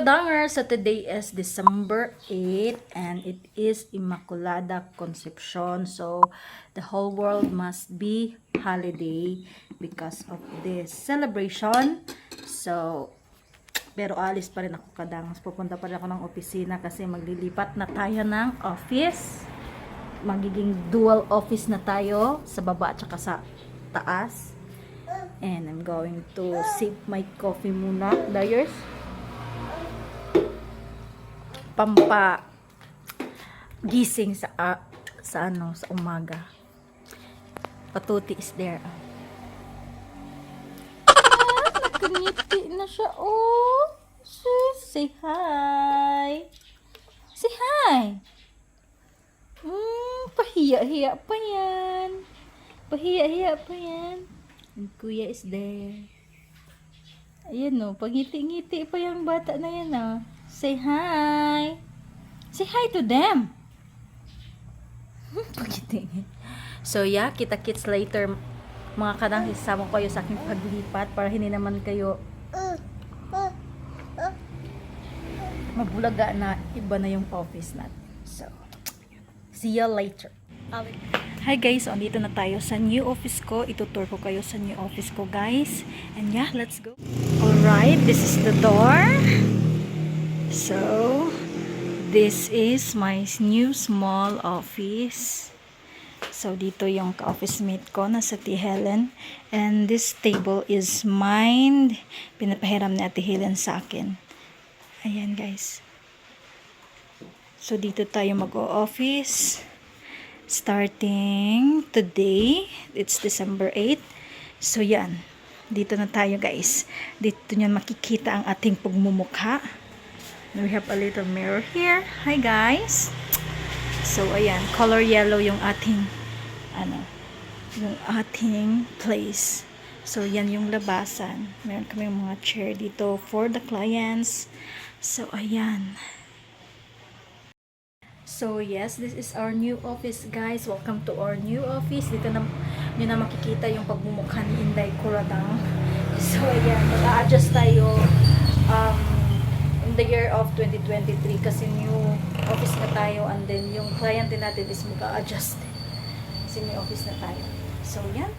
Kuradangers, so today is December 8 and it is Immaculada Concepcion. So the whole world must be holiday because of this celebration. So pero alis pa rin ako kadangos. Pupunta pa rin ako ng opisina kasi maglilipat na tayo ng office. Magiging dual office na tayo sa baba at saka sa taas. And I'm going to sip my coffee muna, Dayers. Pampa gising sa umaga. Patuti is there. Nakangiti na siya. Oh, say hi. Say hi. Pahiya-hiya pa yan. Pahiya-hiya pa yan. And kuya is there. Ayan o, pangiti-ngiti pa yung bata na yan o. Say hi. Say hi to them. Pangiti. So yeah, kita-kits later. Mga kadang isama ko kayo sa aking paglipat para hindi naman kayo mabulaga na iba na yung office natin. So, see you later. Hi guys, so andito na tayo sa new office ko. Itutour ko kayo sa new office ko guys. And yeah, let's go. Alright, this is the door. So, this is my new small office. So, dito yung ka-office mate ko na sa Ate Helen. And this table is mine. Pinapahiram ni Ate Helen sa akin. Ayan guys. So, dito tayo mag-o-office. Starting today. It's December 8. So, yan. Dito na tayo guys. Dito nyo makikita ang ating pagmumukha. We have a little mirror here. Hi guys. So ayan, color yellow yung ating yung ating place. So yan yung labasan. Meron kami mga chair dito for the clients. So ayan. So yes, this is our new office guys. Welcome to our new office. Dito na nyo na makikita yung pagmumukha ni Inday Kuradang. So ayan, mag-a-adjust tayo in the year of 2023 kasi new office na tayo and then yung client din natin is mag-a-adjust kasi new office na tayo. So yan.